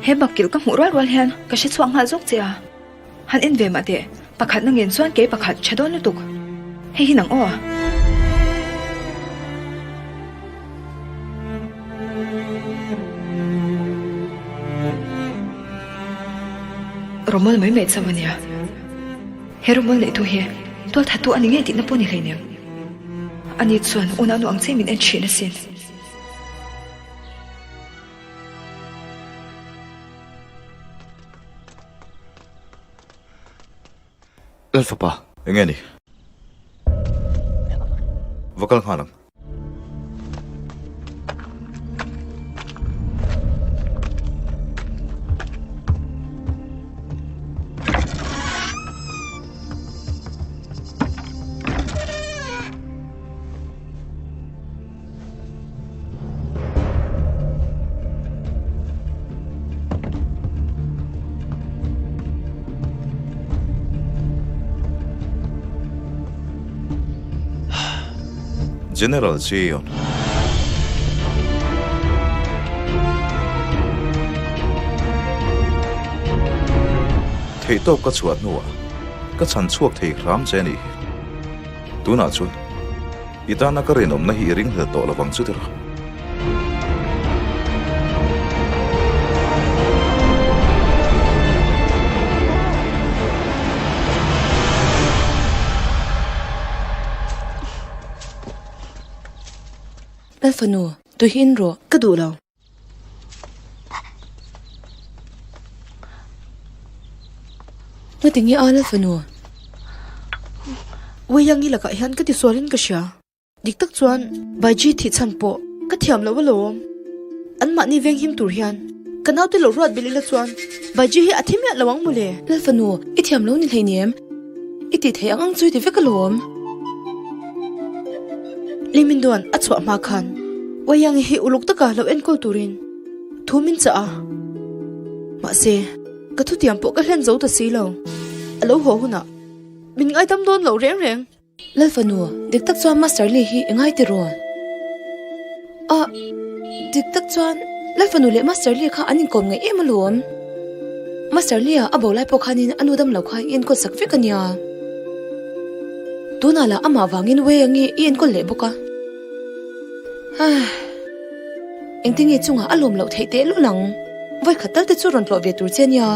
He bakkilh ka hmuh rual rual hian ka hre chhuak nghal zawk che a. Han en ve mah teh, pakhat na ngen chuan kei pakhat tha dawn lutuk. Hei hi nang aw. Rawmawl mai mai chauh a nia. He rawmawl neihtu hi tualthattu a ni ngei tihna pawh ni hleinem. Ani chuan unau ang che min en thin asin. Lalfapa, enge ni? Va kal nghal ang. General Zion. Theihtawp ka chhuah hnuah ka chhan chhuak thei hram che a nih hi. Tunah chuan I tana ka rinawmna hi i ringhlel tawh lovang chu tiraw? Lalfanu, tui hi in rawh. Ka duh lo. Ngati nge a Lalfanu? Weiyangi lakah hian ka tisualin ka hria. Dik tak chuan Baiji thih chhan pawh ka thiam loh alawm. Anmahni venghim tur hian ka naute lo ruat belh ila chuan Baiji hi a thi miah lo ang mawle. Lalfanu, i thiam lo ni hleinem. I tih theih ang ang chu i ti vek alawm. Liminduan a chhuah hma khan Wayang hi uluk taka lo enkawl turin thu min chah a. Mahse, ka thutiam pawh ka hlen zo ta si lo. A lo haw hunah min ngaidam dawn lo reng reng. Lalfanu, dik tak chuan Master Lee hi i ngai tiraw? A, dik tak chuan Lalfanu leh Master Lee kha an inkawm ngaih em alawm. Master Lee-a a bo lai pawh khanin a nu dam lo kha i enkawl sak vek a nia. Tunah lah amah vangin Wei angi i enkawl leh bawk a. Ai, engtinge chungah a lawm loh theih teh lul ang. Vawikhat tal te chu rawn tlawh ve tur che a nia.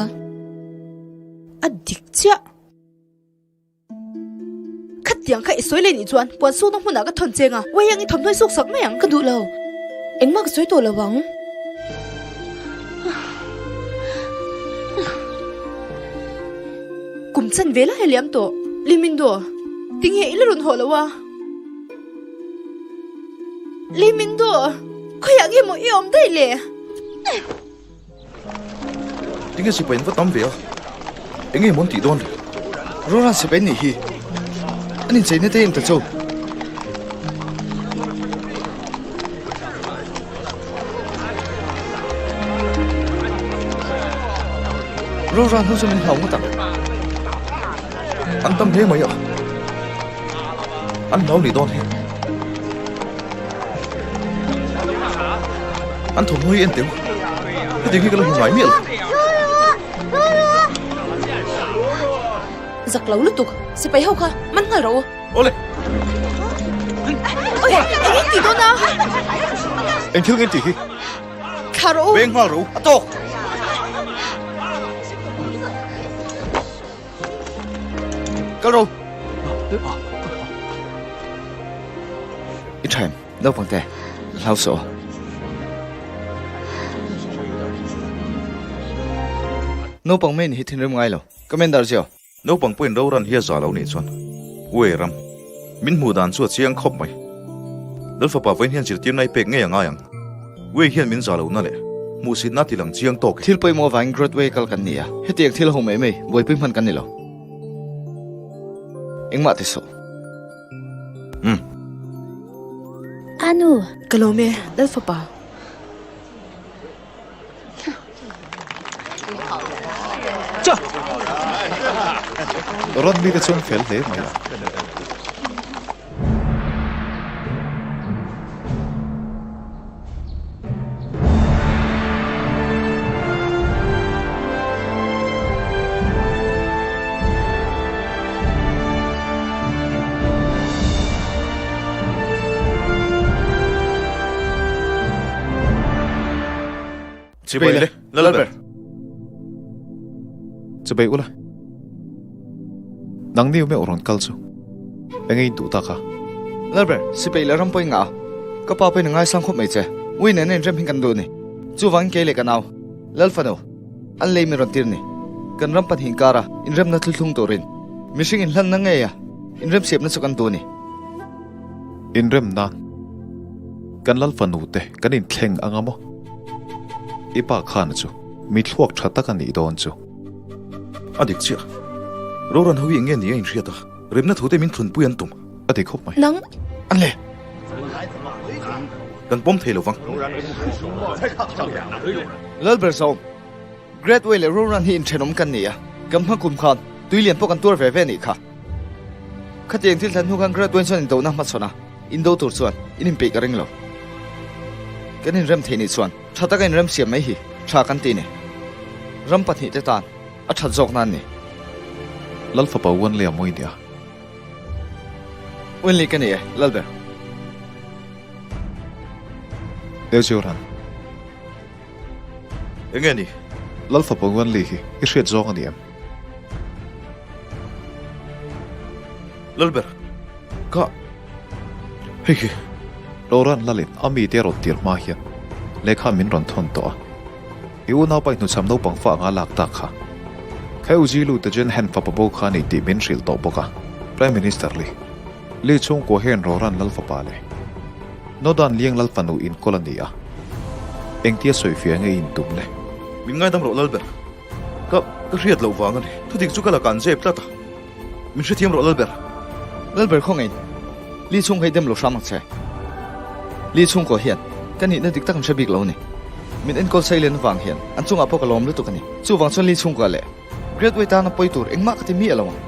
A dik chiah. Khatiang kha i sawi leh nih chuan puan sukna hmunah ka thawn cheng a, uai ang i thawmhnaw i suk sak mai ang. Ka duh lo, engmah ka sawi tawh lo ang. Kum chan ve lai a liam tawh, Limindo, tinge i la rawn haw lo a? Limindo, khawiah nge maw i awm daih le? Tinge sipai an va tam ve a? Enge maw an tih dawn le? Rawran sipai nih hi an incheina te em ta chu? Rawran ho chu min hlau ngawt ang. An tam hle mai a, an hlau nih dawn hi. An thawmhnaw hi en teh u, hetiang hi ka la hmu ngai miah lo. Zak lo lutuk, sipai ho kha man nghal rawh u. Awle. Oi, eng in tih dawn a? Eng thil nge tih hi? Thla rawh u. Veng nghal rawh u, a tawk. Kal ro. I tha em? Naupang te, hlau suh aw. Naupang mai ni hi thinrim ngai lo. Commander Zio. Naupang pawhin ro ran hi a za lo nih chuan Uai ram, min hmuh dan chu a chiang khawp mai. Lalfapa vawiin hian zirtirna i pek ngei a ngai ang. Uai hian min za lohna leh hmuhsitna ti lang chiang tawk e. Thil pawimawh avangin Broadway kal kan ni a, hetiang thil ho mai mai buaipui hman kan ni lo. Engmah ti suh. Umm. Anu! Ka lawm e, Lalfapa. Rawn mi te chuan fel hle mai a. Chibai le, Lalber. Chibai ula. Nang ni meuh rawn kal chu. Enge in duh tak a? Lalber, sipai leh ram pawh i ngah a. Ka pa pawhin a ngaisang khawp mai che. Ui nena inrem hi kan duh a ni. Chuvangin kei leh ka nau, Lalfano, an lei min rawn tir ni. Kan ram pahnih inkara inremna thluthlung turin mihring inhlanna ngeia inremsiapna chu kan duh a ni. Inrem nan kan Lalfanu te kan inthleng anga maw? I pa khana chu mi thluak tha tak a nih dawn chu. A dik chiah. Roran ho hi eng nge ni a inhriat a, remna thu te min thlunpui an tum. A ti khawp mai. Nang. An le. Kan pawm thei lo vang. Lalber Zawm, Great Way leh Roran hi inthenawm kan ni a, kan hma kum khan tui lian pawh kan tuar ve ve a nih kha. Khatiang thil thlen hnu khan Great Way chuan indona hmachhawn a, indo tur chuan in inpeih ka ring lo. Kan inrem thei nih chuan tha taka inrem siam mai hi tha kan ti ni. Ram pahnihte tan a that zawk nan ni. Lal fapa Wenley a mawi nia. Wenley ka ni e, Lalber. Deuhzeuran. Enge ni? Lal fapa Wenley hi i hriat zawng a ni em? Lalber, ka hei hi. Loran Lalin a mite rawn tir hma hian lehkha min rawn thawn tawh a. I unaupa i hnuchham naupang fa anga lak tak kha. Kheu Zilu te Jen Hen fapa bo kha a ni tih min hrilh tawh bawk a, Prime Minister Li. Li chhungkua hian Roran Lal fapa leh Nodan Liang Lal fanu inkawl a ni a. Engtia sawifiah nge i intum le? Min ngaidam rawh Lalber. Ka ka hriat loh vang a ni. Thudik chu ka lakah an zep tlat a. Min hrethiam rawh Lalber. Lalber khawngaih Li chhung hei dem lo hram ang che. Li chhungkaw hian ka nihna dik tak an hre bik lo a ni. Min enkawl sei len avang hian an chungah pawh ka lawm lutuk a ni. Chuvang chuan Li chhungkua leh Great Way tana pawi tur engmah ka ti miah lo ang.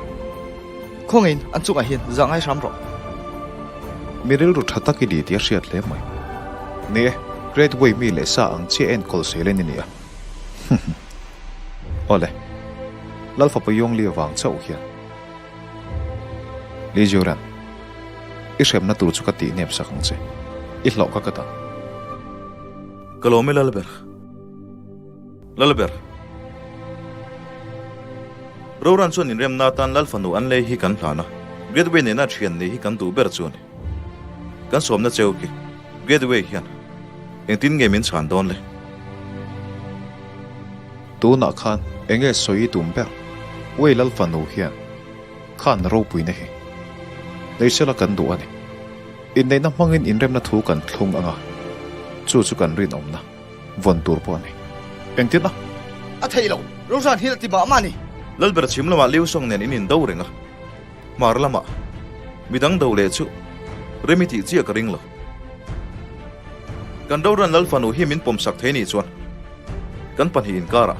Khawngaih an chungah hian zah ngai hram rawh. Mi rilru tha tak i ni tih a hriat hle mai. Ni e, Great Way mi leh sa ang chiah enkawl sei len i ni a. Awle, Lal fapa Yongli avang chauh hian Li Jiuran, i hremna tur chu ka tih nep sak ang che, i hlawh ka ka dang. Ka lawm e Lalber. Lalber. Roran chuan inremna atan Lal fanu an lei hi kan hlan a, Gateway nena thian nei hi kan duh ber chu a ni. Kan sawmna cheu khi Gateway hian engtin nge min chhan dawn le? Tunah khan enge sawi i tum ber? Uai Lal fanu hian khan ropuina hi Neisela kan duh a ni. Inneihna hmangin inremna thu kan thlung anga, chu chu kan rinawmna vawn tur pawh a ni. Engtin a? A theih lo, Rosan hi la ti mah mah a ni. Lalber chhim lamah Liu Song nen in indo reng a, hmar lamah midang do leh chu rem i tih chiah ka ring lo. Kan Roran Lal fanu hi min pawmsak thei nih chuan Kan pahnih inkarah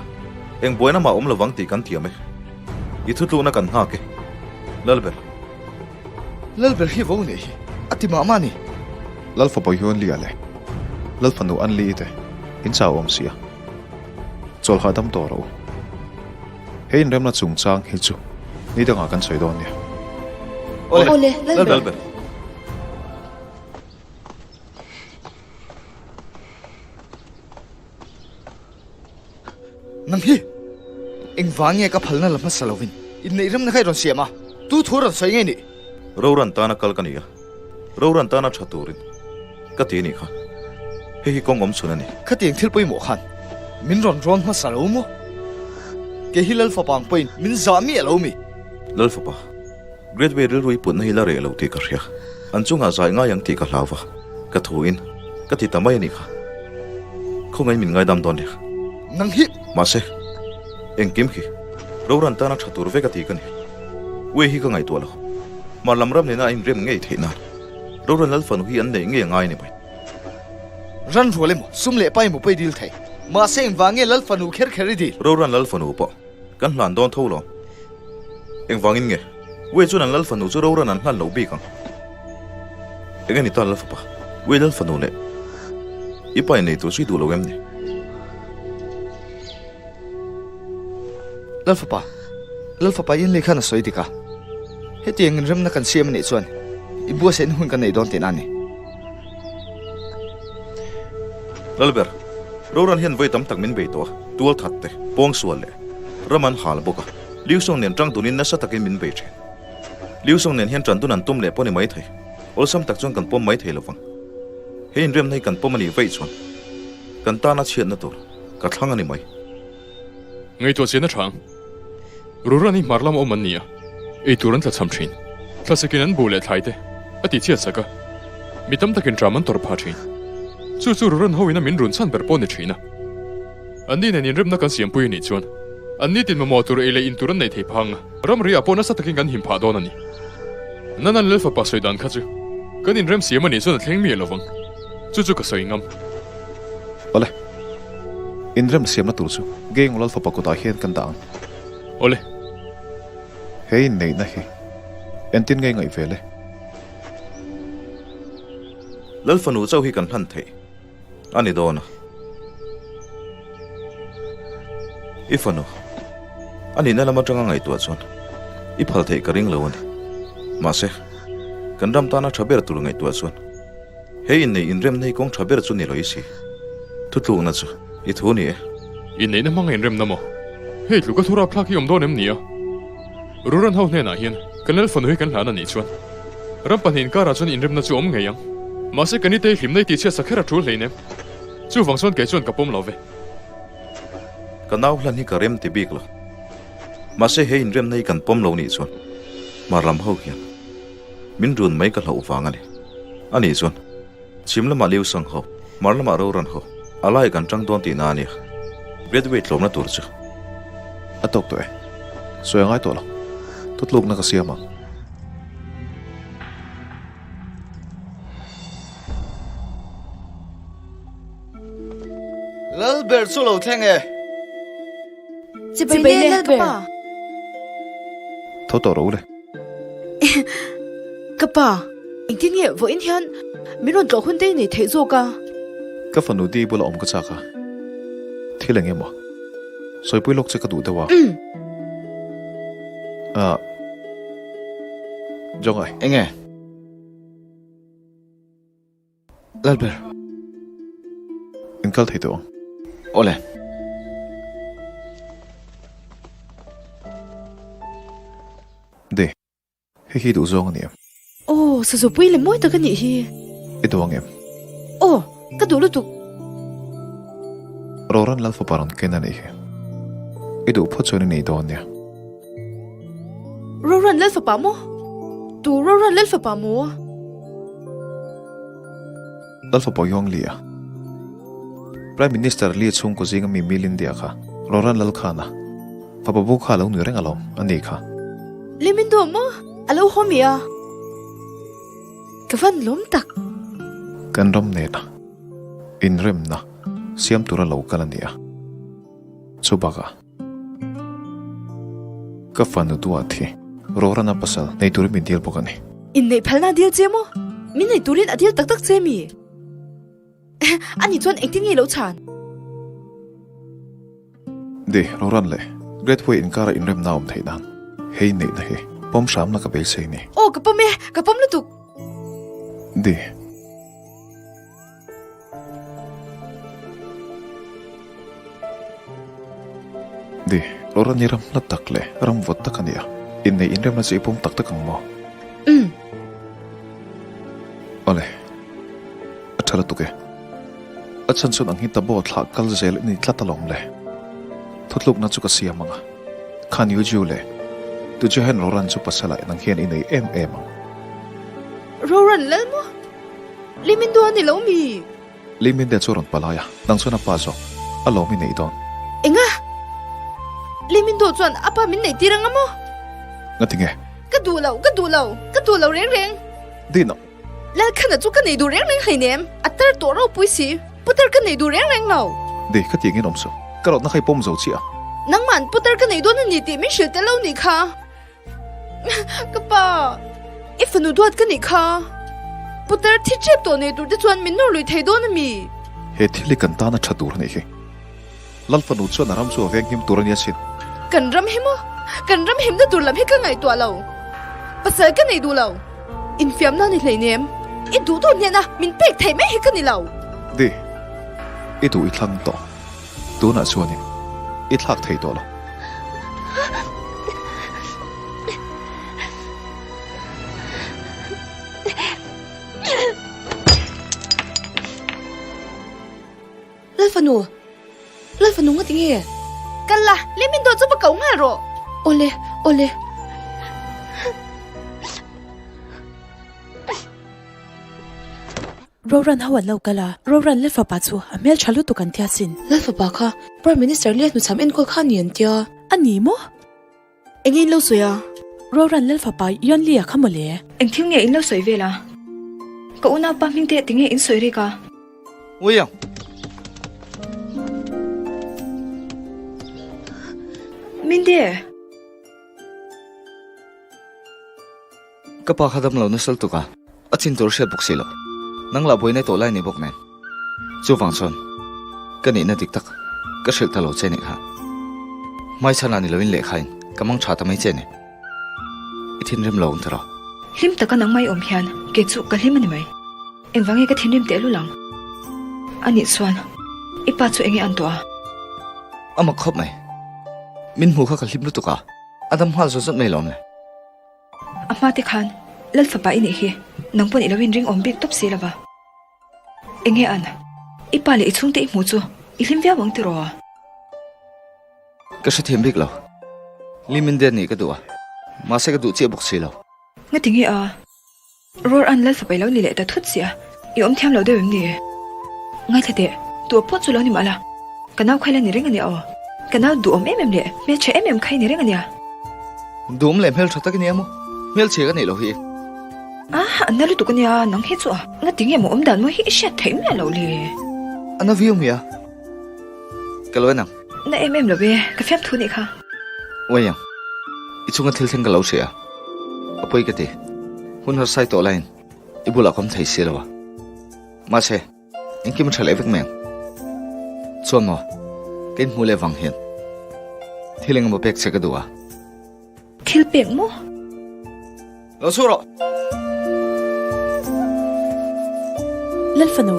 eng buaina mah awm lovang tih kan thiam e. I thutlukna kan nghak e. Lalber. Lalber hi vo nih hi a ti mah mah a ni. Lal fapa Yuan Lia leh Lal fanu An Li te in chau awm si a, chawlh hahdam tawh rawh u. He inremna chungchang hi chu ni dangah kan sawi dawn nia. Awle, Lalber. Lalber. Nang hi engvang nge ka phalna la hmasa lovin inneih remna kha i rawn siam a, tu thu rawn sawi nge nih? Roran tana kal ka ni a, Roran tana tha turin ka ti anih kha, hei hi kawng awm chhun a ni. Khatiang thil pawimawh khan min rawn rawn hmasa lo maw? Kei hi Lalfapa ang pawhin min zah miah lo mi? Lalfapa, Great Way rilru i putna hi la reh lo tih ka hria. An chungah zai ngai ang tih ka hlau va, ka thuin ka ti ta mai a nih kha. Khawngaih min ngaidam dawn nia. Nang hi! Mahse, engkim khi Roran tana tha tur vek a ti ka ni. Way hi ka ngaihtuah lo. Hmar lam ram nena a inrem ngei theih nan Roran Lal fanu hi an neih ngei a ngai a ni mai. Ran rual emaw, sum leh pa emaw pawh i dil thei. Mahse, engvang nge Lal fanu kher kher i dil? Roran Lal fanu pawh Kan hlan dawn tho lo. Engvangin nge? Wei chuan an lal fanu chu Roran an hlan lo bik ang. Eng a ni ta lal fapa? Wei lal fanu leh i pa in nei tur chu i duh lo em ni? Lal fapa, lal fapa in lei khan a sawi dik a. Hetiang inremna kan siam a nih chuan i buatsaihna hun kan nei dawn tihna a ni. Lalber. Roran hian vawi tam tak min bei tawh a, tual that te, pawngsual leh ram an hal bawk a. Liu Song nen tang dunin nasa takin min bei thin. Liu Song nen hian tan dun an tum leh pawh ni mai thei. Awlsam tak chuan kan pawm mai thei lovang. He inremna hi kan pawm a nih vaih chuan kan tana chhiatna tur ka thlang a ni mai. Ngaihtuah chian a tha ang. Ruran hi hmar lama awm an ni a, ei tur an tlachham thin. Thlasakin an bu leh thlai te a ti chhiat sak a, mi tam takin ṭam an tawrh phah thin. Chu chu Ruran hoin a min run chhan ber pawh a ni thin a. Anni nen inremna kan siampui a nih chuan anni tin mamawh tur ei leh in tur an neih thei phang a, ramri ah pawh nasa takin kan him phah dawn a ni. Nanan Lalfapa sawi dan kha chu kan inrem siam a nih chuan a thleng miah lovang. Chu chu ka sawi ngam. Awle. Inrem siamna tur chu Geng Lalfapa kutah hian kan dah ang. Awle. He inneihna hi entin nge ngaih vel e? Lalfanu chauh hi kan hlan theih a ni dawn a. I fanu, a nihna lam atanga ngaihtuah chuan i phal theih ka ring lo a ni. Mahse, kan ram tana tha ber tur ngaihtuah chuan he inneih inremna hi kawng tha ber chu ni lo i si. Thutlukna chu i thu ni e. Inneihna hmanga inremna maw? Hei tluka thu rapthlak hi awm dawn em ni a? Ruran ho hnenah hian kan lal fanu hi kan hlan a nih chuan ram pahnihin karah chuan inremna chu awm ngei ang. Mahse kan itei hlimna i tihchhiat sak her a tul hleinem. Chuvang chuan kei chuan ka pawm lo ve. Ka nau hlan hi ka rem ti bik lo. Mahse he inremna hi kan pawm lo nih chuan hmar lam ho hian min run mai ka hlauh vang a ni. A nih chuan chhim lamah Liu Sang ho, hmar lamah Roran ho a lai kan tang dawn tihna a nia. Great Way tlawmna tur chu. A tawk tawh e. Sawi a ngai tawh lo. Thutlukna ka siam ang. Lalber chu lo thleng e. Chibai le Lalber. Tho tawh rawh u le. Ka pa, engtin nge vawiin hian min rawn tlawh hun te i nei theih zawk a? Ka fanu Dee bula awm ka chak a, thil eng emaw sawipui lawk che ka duh deuh a. Ah, Jongai. Enge? Lalber. In kal thei tawh ang. Awle. De, hei hi duh zawng a ni em? Aw, sazupui leh mawi tak a nih hi. I duh ang em? Aw, ka duh lutuk. Roran Lalfapa rawn ken a nih hi. I duh phawt chuan i nei dawn nia. Roran Lalfapa maw? Tu Roran Lalfapa maw? Lalfapa Yong Li a. Prime Minister Li chhungkaw zinga mi Milindia kha Roran Lalkhana fapa bu kha a lo nui reng alawm a ni kha. Li min duh maw? A lo haw mi a. Ka van lawm tak. Kan ram nena inremna siam tura lo kal a ni a. Chubakah. Ka fanu duat hi Rorana pasal nei turin min dil bawk a ni. Inneih phalna a dil che maw? Min nei turin a dil tak tak che mi? Ani chuan engtin nge i lo chhan? Di, Roran leh Great Way inkara inremna awm theih nan hei neihna hi pawm hramna ka beisei ni. Aw, ka pawm e, ka pawm lutuk. Di. Di, Laura ni ram hla tak leh ram vawt tak a ni a, inneih inremna chu i pawm tak tak ang maw? Umm. Awle, a tha lutuk e. A chhan chuan ang hi Tabo thlah kal zel i ni tlat alawm le. Thutlukna chu ka siam ang a, Khan Yujiu leh Tujiahen Roran chu pasal ah nang hian i nei em em ang. Roran lal maw? Li min duh a ni lo mi? Li min de chu rawn palai a, nang chuan a pa zawk a lawm i neih dawn. Enga? Li min duh chuan a pa min neih tir anga maw? Ngati nge? Ka duh lo, ka duh lo, ka duh lo reng reng. Dino. Lalkhana chu ka nei duh reng reng hleinem, a tar tawh ropui si, putar ka nei duh reng reng lo. Di, ka tih engin awm suh, ka rawtna kha i pawm zo chiah a. Nangman putar ka nei dawn a ni tih min hrilh tel lo nih kha. Ka pa, i fanu duat ka nih kha. Putar thi ṭep tawh nei tur te chuan min nawr lui thei dawn a mi? He thil hi kan tana ṭha tur a nih hi. Lal fanu chuan a ram chu a veng him tur a nia sin. Kan ram hi maw? Kan ram himna tur lam hi ka ngaihtuah lo. Pasal ka nei duh lo. Infiamna ni hleinem. I duh duh hnena min pek theih mai hi ka ni lo. Di. I duh i thlang tawh. Tunah chuanin i thlak thei tawh lo. Lalfanu! Lalfanu nga tinge? Kal la, leh min dawt chu va ko nghal rawh. Awle, awle. Roran ho an lo kal a, Roran Lalfapa chu a hmel tha lutuk an tia sin. Lalfapa kha Prime Minister leh hnuchham enkawl kha a ni an tia. A ni maw? Enge in lo sawi a? Roran Lalfapa Yonli-a kha mawle. Engthil nge in lo sawi vel a? Ka unaupa hming te tinge in sawi rik a? William! Mindy! Ka pa kha dam lo nasal tuk a, a chin tur hriat bawk si lo. Nang lah buaina tawh lai ni bawk nen. Chuvang chuan ka nihna dik tak ka hrilh ta lo che nih kha. Hmaichhan ah ni loin lehkhain ka mang tha ta mai che ni. I thinrim lo ang tiraw? Hlim taka nang mai awm hian kei chu ka hlim a ni mai. Engvang nge ka thinrim teh lul ang? Anih chuan i pa chu enge an tuah a? A mak khawp mai. Min hmu kha ka hlim lutuk a, a dam nghal zawt zawt mai lawm le. A hma te khan Lal fapa i nih hi nang pawn i lo inring awm bik tawp si lo va. Enge an? I pa leh i chhungte i hmu chu i hlim viau ang tiraw? Ka hrethiam bik lo. Lim in den nih ka duh a, mahse ka duh chiah bawk si lo. Ngati nge a? Roar an Lal fapa i lo ni leh ta thut sia, i awm thiam lo deuh em ni? Ngaithla teh, tu a pawh chu lo ni mah la, ka nau kha i la ni reng a nia aw. Ka nau duhawm em em leh hmelchhe em em kha i ni reng a nia. Duhawm leh hmeltha tak i nia maw? Hmelchhe ka neih loh hi. Ah, a na lutuk a nia, nang hi chu a. Ngati nge maw awm dan mawi hi i hriat theih miah loh le? A na viau mai a, ka lo en ang. Na em em lo e, ka fiam thu nih kha. Uai ang, i chunga thil thleng ka lo hria a, a pawi ka ti. Hun harsai tawh laiin i bulah ka awm thei si lo a. Mahse, engkim a tha leh vek mai ang. Chuan maw, ka inhmuh leh vang hian thil engemaw pek che ka duh a. Thil pek maw? Lo chhuah rawh! Lalfanu.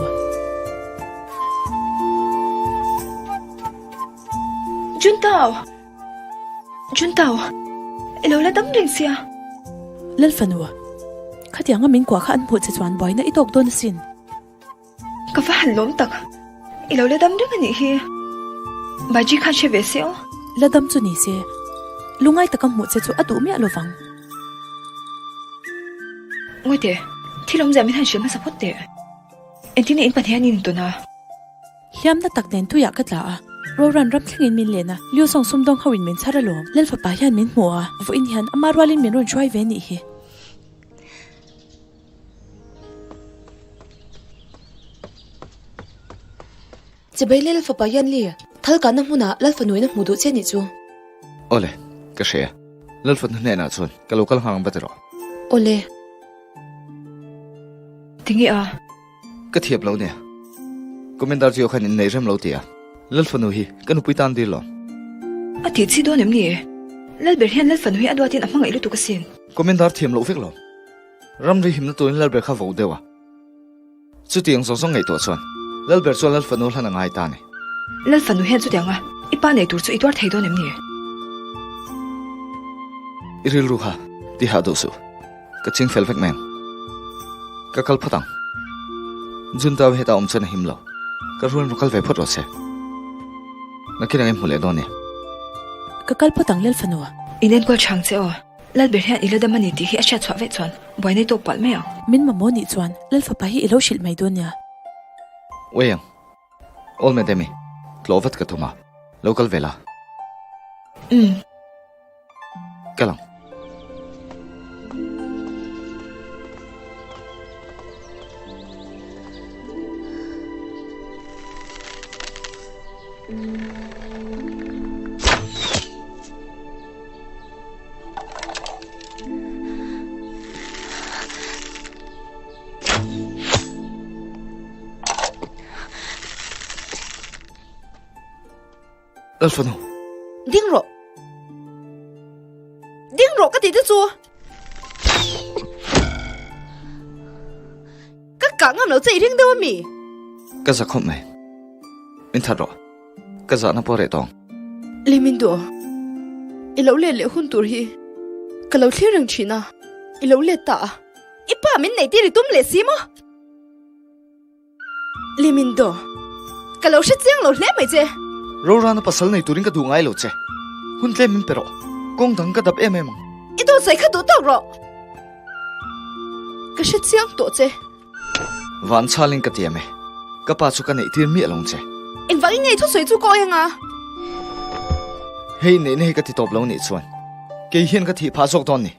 Juntao! Juntao! I lo la dam reng sia. Lalfanu. Khatianga min kuah kha an hmuh che chuan buaina i tawk dawn asin. Ka va han lawm tak, i lo la dam reng a nih hi. Baji khan hre ve se aw. La dam chu ni se, lungai taka hmuh che chu a duh miah lovang. Ngawi teh, thil awmzia min han hrilh hmasa phawt teh. Engtin nge in pahnih an intawn a? Hliamna tak nen tuiah ka tla a, Roran ram thlengin min len a, Liu Song sumdawng ho in min chhar alawm. Lalfapa hian min hmu a, vawiin hian ama rualin min rawn hruai ve nih hi. Chibai le Lalfapa Yanli, thal kahna hmunah Lalfanuin a hmu duh che nih chu. Awle, ka hria. Lalfanu hnenah chuan ka lo kal nghal ang va ti rawh. Awle. Tinge a? Ka thiap lo nia. Commander Gio khan inneih rem lo ti a. Lalfanu hi ka nupui tan dil lo. A tih chi dawn em ni? Lalber hian Lalfanu hi a duatin a hmangaih lutuk asin. Commander thiam loh vek lo. Ramri himna turin Lalber kha vo deuh a. Chutiang zawng zawng ngaihtuah chuan Lalber chuan Lalfanu hlan a ngai ta a ni. Lalfanu hian chutianga i pa nei tur chu i tuar thei dawn em ni? I rilru kha ti hah duh suh. Ka ching fel vek mai ang. Ka kal phawt ang. Juntau hetah awm chuan a him lo. Ka rual rawn kal ve phawt rawh se. Nakin ang i hmu leh dawn nia. Ka kal phawt ang Lalfanu. In enkawl chhang che aw. Lalber hian i la dam a ni tih hi a hriat chhuah vek chuan buai nei tawk palh mai ang. Min mamawh nih chuan Lalfapa hi i lo hrilh mai dawn nia. Uai ang. Awl mai demi, tlawh vat ka tum a, lo kal ve la. Umm. Kal ang. Lalfanu. Ding rawh. Ding rawh ka ti te chu. Ka kah ngam lo che i ring deuh a mi? Ka za khawp mai. Min that rawh. Ka zahna pawh reh tawng. Limin duh. I lo let leh hun tur hi ka lo thlir reng thin a, i lo let ta a. I pa min nei tir i tum leh si maw? Limin duh. Ka lo hre chiang lo hle mai che. Rorana pasal nei turin ka duh ngai lo che. Hun tlem min pe rawh. Kawng dang ka dap em em ang. I dawtsawi kha duh tawk rawh. Ka hre chiang tawh che. Van chhalin ka tiam e, ka pa chu ka neih tir miah lo che. Engvang in ngei thusawi chu ka awi anga? Hei neihna hi ka ti tawp lo nih chuan kei hian ka thih phah zawk dawn ni.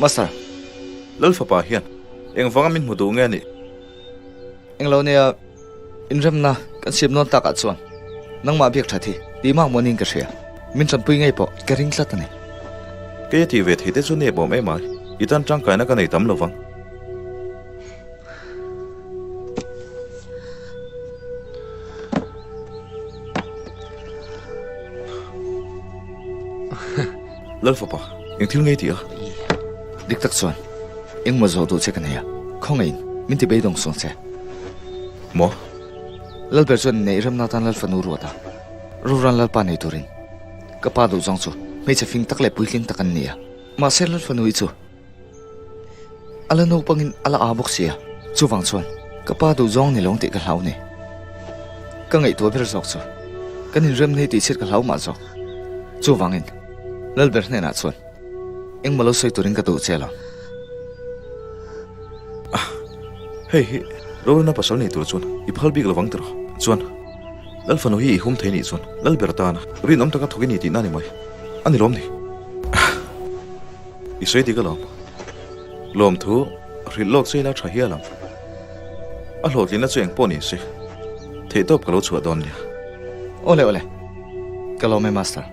Master. Lal fapa hian engvanga min hmu duh nge a nih? Englo nia inremna kan siam nawn takah chuan nangmah biak that hi tih mak maw niin ka hria. Min tanpui ngei pawh ka ring tlat a ni. Kei a tih ve thei te chu nep awm em ai, i tan tangkaina ka nei tam lo vang. Lal fapa, eng thil ngei tih a? Dik tak chuan, engmaw zawh duh che ka nei a, khawngaihin min ti beidawng suang che. Maw? Lalber chuan neih remna atan Lal fanu ruat a, Ruran Lalpa nei turin ka pa duh zawng chu hmeichhe fing tak leh puitling tak an ni a. Mahse Lal fanu hi chu a la naupangin a la aa bawk si a, chuvang chuan ka pa duh zawng ni lo tih ka hlau ni. Ka ngaihtuah ber zawk chu kan inrem nei tih chhiat ka hlau mah zawk. Chuvangin Lalber hnenah chuan engmaw lo sawi turin ka duh che lo. Hei hi Rorina pasal nei tur chuan i phal bik lovang tiraw? Chuan Lal fanu hi i hum thei nih chuan Lalber tana rinawm taka thawk i ni tihna a ni mai. A ni lawm ni? I sawi dik alawm. Lawmthu hrilh lawk che ila tha hial ang. A hlawhtlinna chu engpawh ni se, theihtawp ka lo chhuah dawn nia. Awle awle, ka lawm e Master.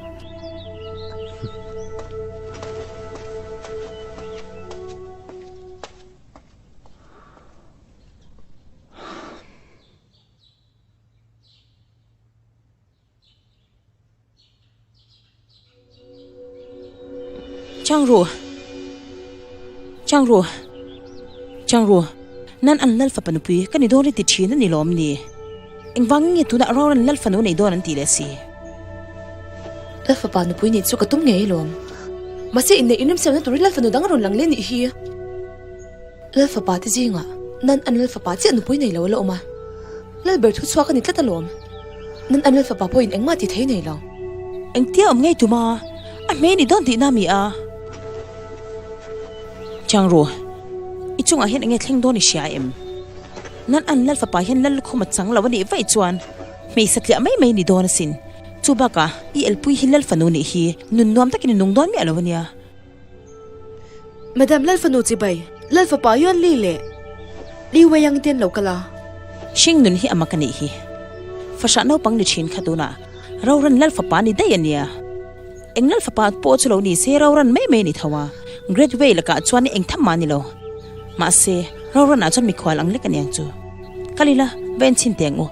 Chang ru. Chang ru. Chang ru. Nan an lal fapa nupui ka ni dawn i ti thin a ni lawm ni? Engvang nge tunah Rauran lal fanu nei dawn an ti leh si? Lal fapa nupui nih chu ka tum ngei alawm. Mahse inneih inremsiamna turin lal fanu dang a rawn lang leh nih hi. Lal fapa te zingah nan an lal fapa chiah nupui nei lo a la awm a, lal ber thu chhuak a ni tlat alawm. Nan an lal fapa pawhin engmah ti thei nei lo. Engtia awm ngei tuma a hmei ni dawn tihna mi a? Chang ru, i chungah hian enge thleng dawn i hria em? Nan an lal fapa hian lal lukhum a chang lo a nih vaih chuan hmei satliah mai mai ni dawn asin. Chu bakah i elpui hi lal fanu nih hi nun nuam takin i nung dawn miah lo a nia. Madam Lalfanu chibai, Lalfapa Yuan Li leh Li Weiyang te an lo kal a. Hring nun hi a mak a nih hi. Fahrah naupang ni thin kha tunah Roran Lalfapa ni daih a nia. Eng Lalfapa pawh chu lo ni se Roran mai mai a ni tho a, Great Wei lakah chuan eng tham mah a ni lo. Mahse, Roran ah chuan mikhual ang lek a niang chu. Kal ila, va en chhin teh ang u.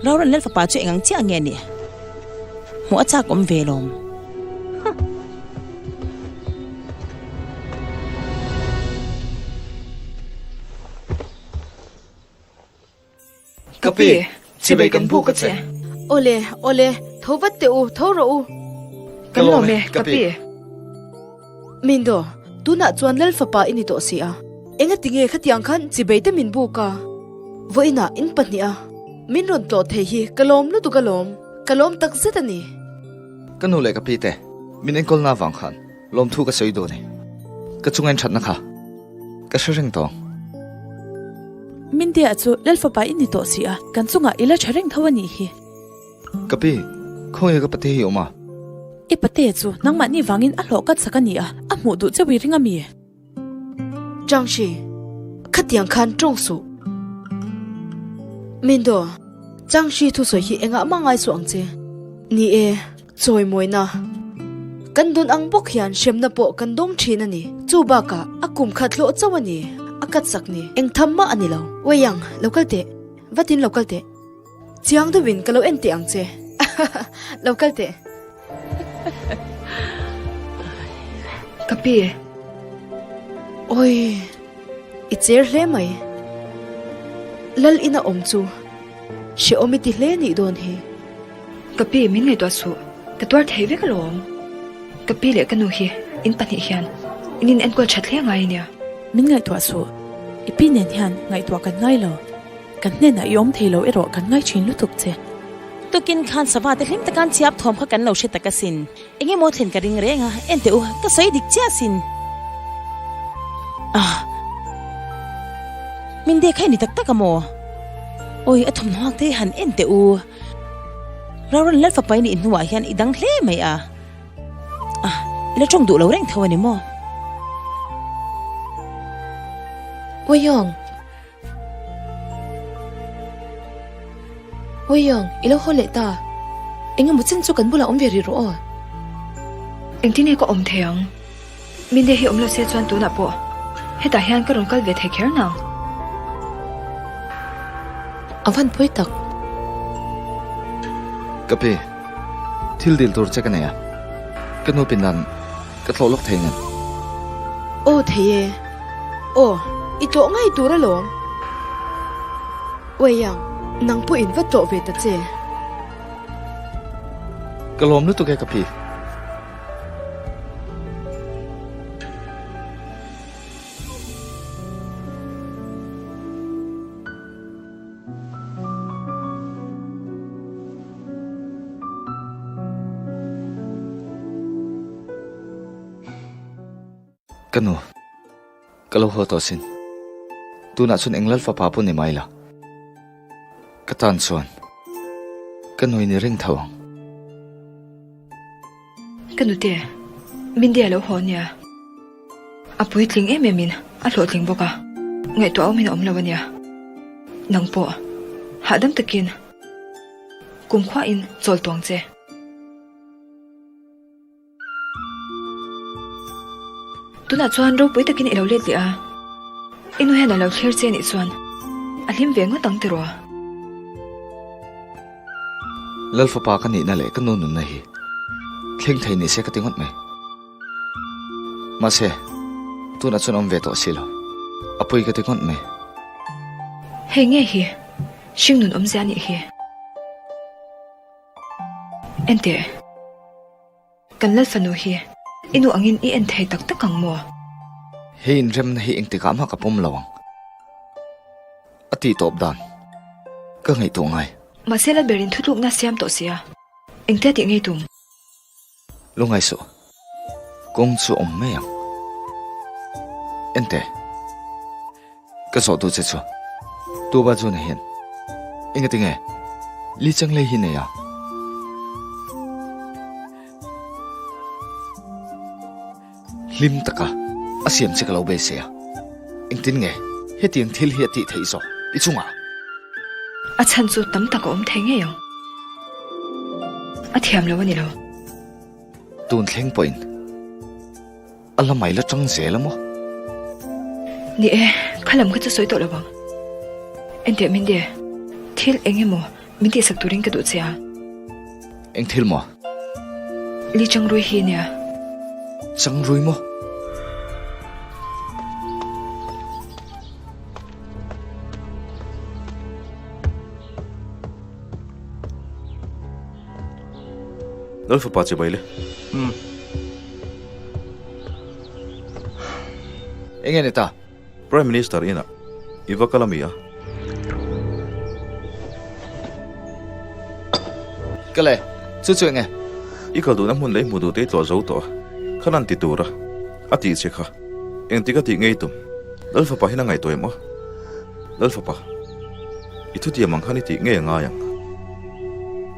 Roran Lalfapa chu eng ang chiah nge a nih? Hmuh a chak awm ve lawm. Ka pi, chibei kan buk a che. Awle, awle, tho vat teh u, tho rawh u. Kan lawm e, ka pi. Mindo, tunah chuan Lal fapa i ni tawh si a. Engati nge khatiang khan chibei te min buk a? Vawiinah in pahnih a, min rawn tlawh thei hi ka lawm lutuk alawm, ka lawm tak zet a ni. Ka nu leh ka pi te min enkawlna avang khan lawmthu ka sawi duh a ni. Ka chunga in thatna kha ka hre reng tawh ang. Mindia chu Lal fapa i ni tawh si a, kan chungah i la tha reng tho a nih hi. Ka pi, khawnge ka pate hi awm a? I pate chu nangmahni vangin a hlawh kat sak a ni a, a hmuh duh chauh i ring a mi? Changshi, khatiang khan tawng suh. Mindo, Changshi thusawi hi engah mah ngai suh ang che. Ni e, chawimawina. Kan dawn ang bawk hian hremna pawh kan dawng thin a ni. Chu bakah a kum khat hlawh chauh a ni, a kat sak ni. Eng tham mah a ni lo. Weiyang, lo kal teh. Vatin lo kal teh. Chiang deuhin ka lo en teh ang che. Lo kal teh. Ka pi. Oi, i cher hle mai. Lal ina awm chu hrehawm i ti hle nih dawn hi. Ka pi, min ngaihtuah suh. Ka tuar thei vek alawm. Ka pi leh ka nu hi in pahnih hian in in enkawl that hle ngai ania. Min ngaihtuah suh. I pi nen hian ngaihtuah kan ngai lo. Kan hnenah i awm thei lo erawh kan ngai thin lutuk che. Tukin khan sava te hlim takan chhiap thawm kha kan lo hre tak asin. Eng emaw thlen ka ring reng a, en teh u, ka sawi dik chiah asin. Ah! Min dek kha i ni tak tak a maw? Awi, a thawmhnaw te han en teh u. Rauran Lalfapa i nih hnuah hian i dang hle mai a. Ah, i la tawng duh lo reng tho a ni maw? Wayong! Wayong, i lo haw leh ta. Eng emaw chin chu kan bulah awm ve rih rawh aw. Engtin nge ka awm thei ang? Minde hi awm lo se chuan tunah pawh hetah hian ka rawn kal ve thei kher nang. A van pawi tak. Ka pi, thil dil tur che ka nei a, ka nu pindan Ka tlawh lawk thei ngem? Aw thei e. Aw, i tlawh ngei tur alawm. Uaiang, nang pawh in va tlawh ve ta che. Ka lawm lutuk e ka pi. Ka nu, ka lo haw tawh sin. Tunah chuan eng lal fapa pawh ni mai la. Ka tan chuan ka nui ni reng tho ang. Ka nute, Mindy a lo haw ania. A puitling em em in a hlawhtling bawk a, ngaihtuah awmin a awm lo ania. Nang pawh hahdam takin kumkhuain chawl tuang che. Tunah chuan ropui takin i lo let leh a, i nu hian a lo thlir che anih chuan a hlim ve ngawt ang tiraw? Lalfapa ka nihna leh ka nu nunna hi thleng thei ni se ka ti ngawt mai. Mahse, tunah chuan awm ve tawh si lo. A pawi ka ti ngawt mai. Hei ngei hi hringnun awmzia anih hi. Enteh, kan lal fanu hi i nu angin i en thei tak tak ang maw? Hei inremna hi engtikah mah ka pawm lo ang. A tih tawp dan ka ngaihtuah ngai. Mahse Lalberin thutlukna siam tawh sia, engtia tih ngei tum? Lungngai suh, kawng chu awm mai ang. Enteh, ka zawh duh che chu Tuba Juna hian engati nge Li Changlei hi nei a? Hlim taka a siam che ka lo beisei a, engtin nge hetiang thil hi a tih theih zawk i chungah? A chhan chu tam tak a awm thei ngei ang. A thiam lo a ni lo. Tun thleng pawhin a la mai la tang zel a maw? Ni e, kha lam kha chu sawi tawh lo ang. Enteh Mindy, thil eng emaw min tihsak turin ka duh che a. Eng thil maw? Li Changrui hi nia. Changrui maw? Lal fapa che bai le. Umm. Enge ni ta? Prime Minister inah i va kal a mi a? Kal e, chu chu enge? I kal duhna hmun leh i hmuh duh te i tlawh zo tawh a, khan an ti tur a, a tih che kha. Engtik a tih ngei tum? Lal fapa hian a ngaihtuah em aw? Lal fapa, i thutiam ang khan i tih ngei a ngai ang.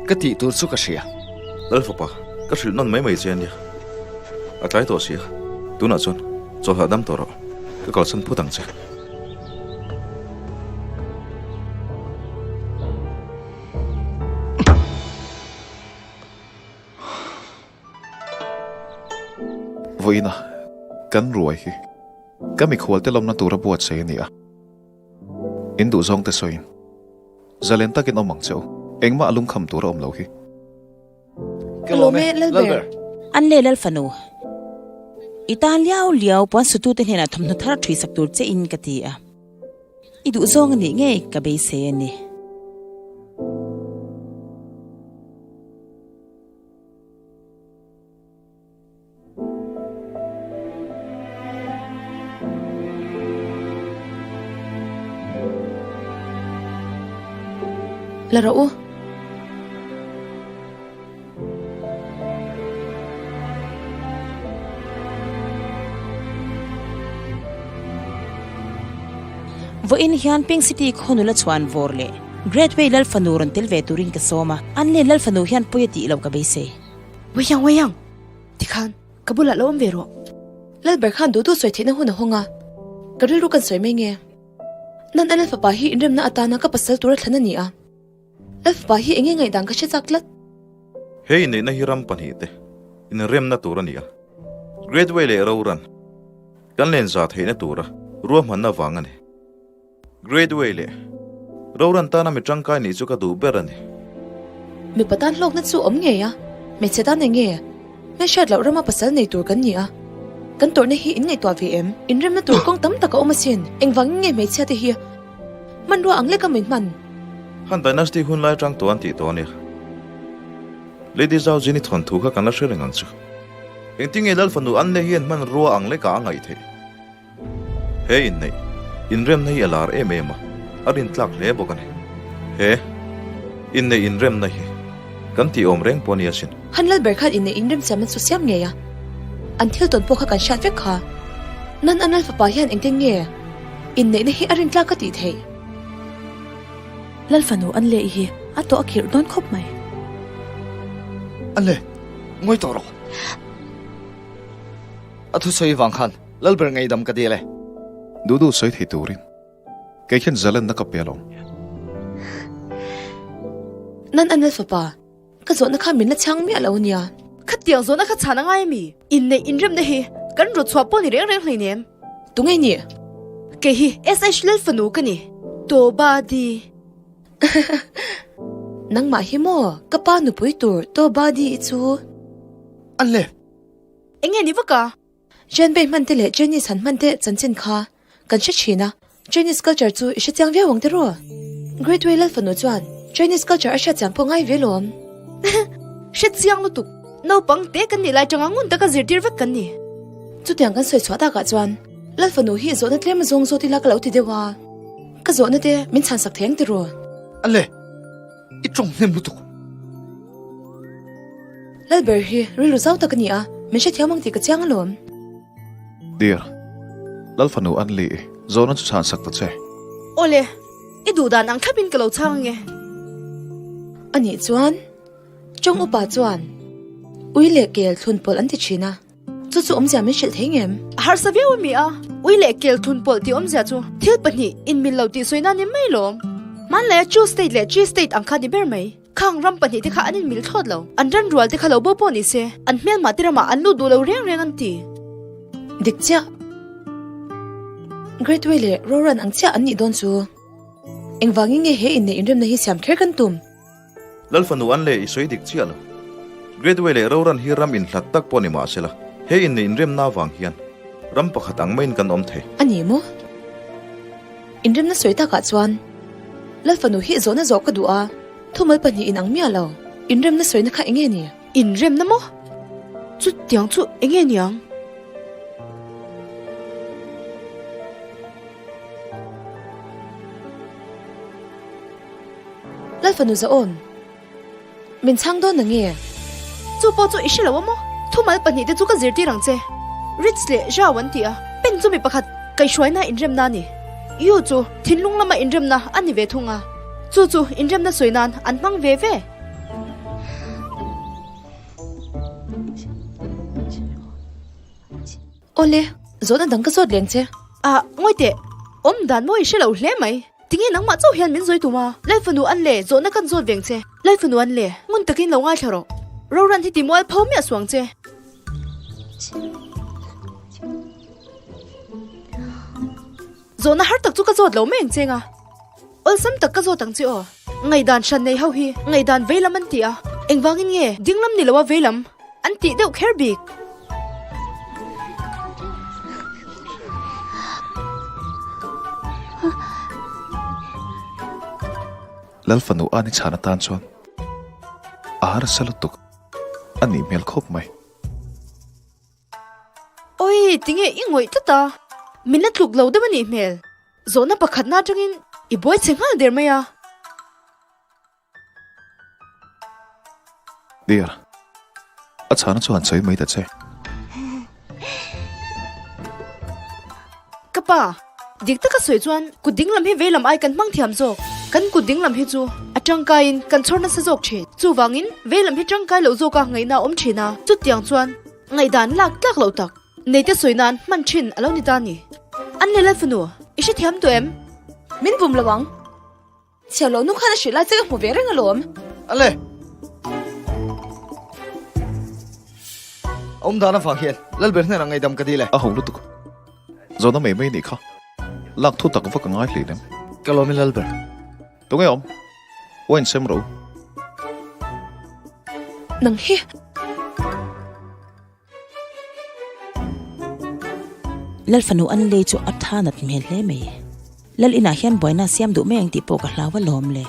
Ka tih tur chu ka hria. Lal fapa, ka hrilh nawn mai mai che a nia. A tlai tawh si a, tunah chuan chawlhah dam tawh rawh, ka kalsan phut ang che. Vawiina kan ruai hi ka mikhualte lawmna tura buatsaih a ni a. In duhzawng te sawiin zalen takin awm ang che u. Engmah a lungkham tur a awm lo hi. Ka lawm e, Lalber. An le Lalfanu. I tan liau liau puan sutute hnenah thawmhnaw thar ṭhui sak tur che in ka ti a. I duhzawng a nih ngei ka beisei a ni. La rawh u. Vawiin hian Pink City khaw nula chhuan vawr leh Great Way Lal fanu rawn tel ve turin ka sawm a, an len Lal fanu hian pawi a tih loh ka beisei. Wayang wayang! Tikhan, ka bulah lo awm ve rawh. Lalber khan duh duh sawi theihna hun a hawng a, ka rilru kan sawi mai nge? Nan a Lal fapa hi inremna atana ka pasal tura thlan a ni a. Lal fapa hi enge ngaihdan ka hre chak tlat. He inneihna hi ram pahnihte inremna tur a ni a, Great Way leh Roran kan len za theihna tura ruahmanna vang a ni. Great Way leh Roran tana mi tangkai nih chu ka duh ber a ni. Mipa tan hlawkna chu awm ngei a, hmeichhe tan enge? Hmelhriat loh rama pasal nei tur kan ni a, kan tawrhna hi in ngaihtuah ve em? Inremna tur kawng tam tak a awm asin, engvangin nge hmeichhia te hi hmanrua ang leka min hman? Han Dynasty hun lai atang tawh an tih tawh a nia. Lady Zhao Jin i thawnthu kha kan la hre reng ang chu. Engtinge Lal fanu Anne hian hmanrua ang leka a ngaih theih? He inneih inremna hi a lar em em a, a rintlak hle bawk a ni. He inneih inremna hi kan tih awm reng pawh a ni asin. Han Lalber khan inneih inremsiamna chu siam ngei a, an thil tawn pawh kha kan hriat vek kha. Nan an Lal fapa hian engtin nge inneihna hi a rintlak ka tih theih? Lal fanu an leh hi a tawh a khirh dawn khawp mai. An le, ngawi tawh rawh. A thusawi vang khan Lalber ngaidam ka dil e. Duh duh sawi thei turin kei hian zalenna ka pe alawm. Nan an lal fapa, ka zawhna kha min la chhang miah lo ania. Khatiang zawhna kha chhan a ngai ami? Inneih inremna hi kan rawt chhuah pawh ni reng reng hleinem. Tunge ni? Kei hi SH Lal fanu ka ni. Tobadi. Nangmah hi maw ka pa nupui tur Tobadi i chu? An le. Enge ni vak a? Jen Bei hman te leh Chinese han hman te chanchin kha kan hre thin a, Chinese culture chu i hre chiang viau ang tiraw? Great Wei Lal fanu chuan Chinese culture a hriat chiang pawh ngai ve lawm. Hre chiang lutuk, naupang te kan nih lai tanga ngun taka zirtir vek kan ni. Chutiang kan sawi chhuah takah chuan Lal fanu hi zawhna tlem azawng zawt ila ka lo ti deuh a, ka zawhna te min chhansak thei ang tiraw? Ale, i tawng hnem lutuk. Lalber hi rilru zau tak a ni a, min hrethiam ang tih ka chiang alawm. Dear, Lal fanu an li i zawhna chu chhan sak ta che. Awle, i duh dan ang thlapin ka lo chhang ange. Anih chuan, Chawng upa chuan ui leh kel thlun pawlh an ti thin a. Chu chu awmzia min hrilh thei ngem? A harsa viau a mi a, ui leh kel thun pawlh tih awmzia chu thil pahnih inmil lo tih sawi nan ni mai lawm. Hmanlaia Chu State leh Chi State ang kha ni ber mai. Khang ram pahnih te kha an inmil thlawt lo. An ran rual te kha lo bo pawh ni se, an hmelmah te ramah an lut duh lo reng reng an ti. Dik chiah. Great Way leh Roran ang chiah an nih dawn chu. Engvangin nge he inneih inremna hi siam kher kan tum? Lal fanu an leh i sawi dik chiah lo. Great Way leh Roran hi ram inhlat tak pawh ni mah sela, he inneih inremna avang hian ram pakhat ang maiin kan awm thei. A ni maw? Inremna sawi takah chuan Lal fanu hi zawhna zawh ka duh a, thumal pahnih in ang miah lo. Inremna sawina kha enge ni? Inremna maw? Chutiang chu enge niang? Lal fanu Zawn, min chhang dawn nange? Chu pawh chu i hre lo a maw? Thumal pahnih te chu ka zirtir ang che. Ritz leh Zhao an ti a, Peng chu mi pakhat kaihhruaina inremna a ni. Yu chu thinlung lama inremna a ni ve thung a, chu chu inremna sawi nan an hmang ve ve. Awle, zawhna dang ka zawt leng che. Ah, ngawi teh, awm dan maw i hre lo hle mai. Tinge nangmah chauh hian min zawi tum a? Lal fanu an le, zawhna kan zawt veng che. Lal fanu an le, ngun takin lo ngaithla rawh. Roran hi ti mual pho miah suang che. Zawhna har tak chu ka zawt lo mai ang che nga. Awlsam tak ka zawt ang che aw. Ngaihdan hran nei ho hi ngaihdan veilam an ti a, engvangin nge dinglam ni loa veilam an tih deuh kher bik? Lal fanu a ni chhan atan chuan a harsa lutuk a nih hmel khawp mai. Oi, tinge i ngawih tlat a? Min la tluk lo deuh a nih hmel. Zawhna pakhatna atangin i buai chhe nghal der mai a. Dear, a chhana chu han sawi mai ta che. Ka pa, dik taka sawi chuan kut dinglam hi veilam ai kan hmang thiam zawk. Kan kut dinglam hi chu a tangkaiin kan chhawr nasa zawk thin. Chuvangin veilam hi tangkai loh zawka ngaihna a awm thin a, chutiang chuan ngaihdan lak tlak loh tak neite sawi nan hman thin a lo ni ta a ni. An leh Lalfanu, i hrethiam tawh em? Min bum lo ang. Chhiar loh nu khan a hrilh lai che ka hmu ve reng alawm. Ale! A awm dan avang hian Lalber hnenah ngaihdam ka dil e. A ho lutuk. Zawhna mai mai nih kha. Lak thu tak vak a ngai hlei nem. Ka lawm i Lalber. Tunge awm? Wine sem ro. Nang hi. Lal fanu an lei chu a tha nat hmel hle mai. Lal inah hian buaina siam duh mai ang tih pawh ka hlau alawm le.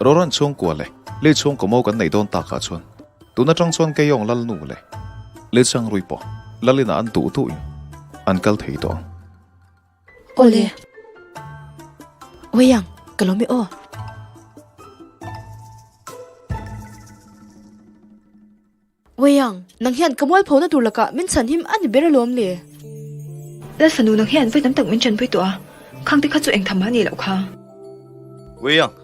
Rawran chhungkua leh lei chhungkaw mo kan neih dawn takah chuan tun atang chuan Keiyawng lal nu leh lei changrui pawh lal inah an duh duhin an kal thei tawh ang. Awle. Wei ang, ka lawm e aw. Wei ang, nang hian ka mualphona tur lakah min chhan him a ni ber alawm le. Lal fanu nang hian vawi tam tak min chanpui tawh a, khang te kha chu eng tham a nih loh kha. Wei ang,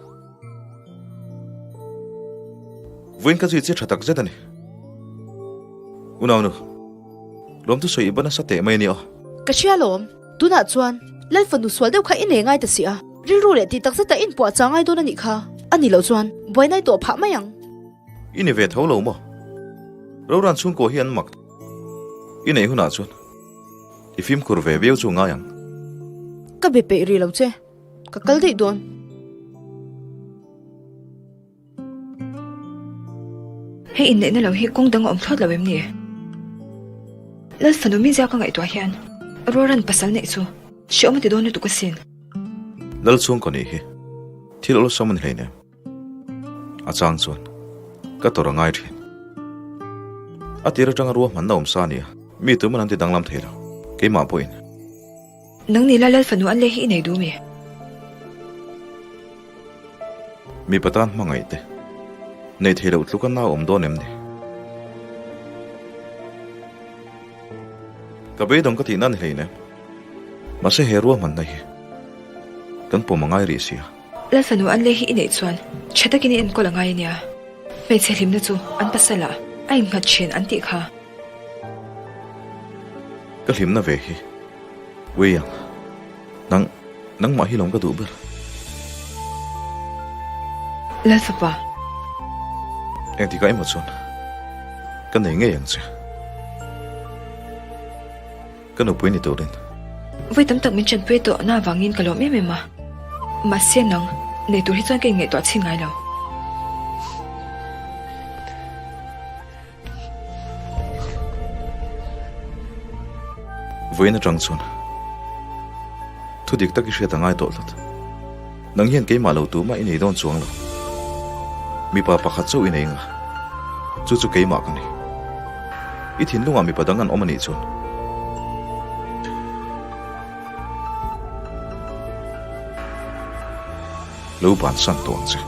vawiin ka zui che tha tak zet a ni. Unaunu, lawmthu sawi i ban nasa teh mai a ni aw. Ka hria alawm, tunah chuan Lal fanu sual deuh kha i nei ngai ta si a, rilru leh tih tak zeta inpuah chang ngai dawn a nih kha. A nih loh chuan buaina i tawh phah mai ang. I ni ve tho lo maw? Roran chhungkaw hi an mak. I neih hunah chuan i fimkhur ve viau chu ngai ang. Ka be peih rih lo che, ka kal daih dawn. Hei inneihna lo hi kawng dang a awm thlawt lo em ni? Lal fanu mizia ka ngaihtuah hian Roran pasal neih chu hreawm a ti dawn lutuk asin. Lal chhungkaw nih hi thil awlsam a ni hleinem. A chang chuan ka tawrh a ngai thin. A tir atanga ruahmanna awm sa a ni a, mi tuman an ti danglam thei lo, keimah pawhin. Nang ni la Lal fanu an leh hi i nei duh mi? Mipa tan hmangaih te nei thei loh tluk a nau awm dawn em ni? Ka beidawng ka tihna a ni hleinem. Mahse he ruahmanna hi kan pawm a ngai rih sia. Lal fanu an leh hi i neih chuan tha takin i enkawl a ngai a nia. Hmeichhe hlimna chu an pasal ah a innghat thin an tih kha. Ka hlimna ve hi William, nang, nangmah hi lawm ka duh ber. Lal fapa. Engtikah emaw chuan ka nei ngei ang che. Ka nupui ni turin. Vawi tam tak min chanpui tawh na avangin ka lawm em em a. Mahse nang, nei tur hi chuan ka inngaihtuah chhin ngai lo. Vawiin atang chuan thu dik tak i hriat a ngai tawh tlat. Nang hian keimah lo tumah i nei dawn chuang lo. Mipa pakhat chauh i nei nga, chu chu keimah ka ni. I thinlungah mipa dang an awm a nih chuan. Lo bansan tawh ang che.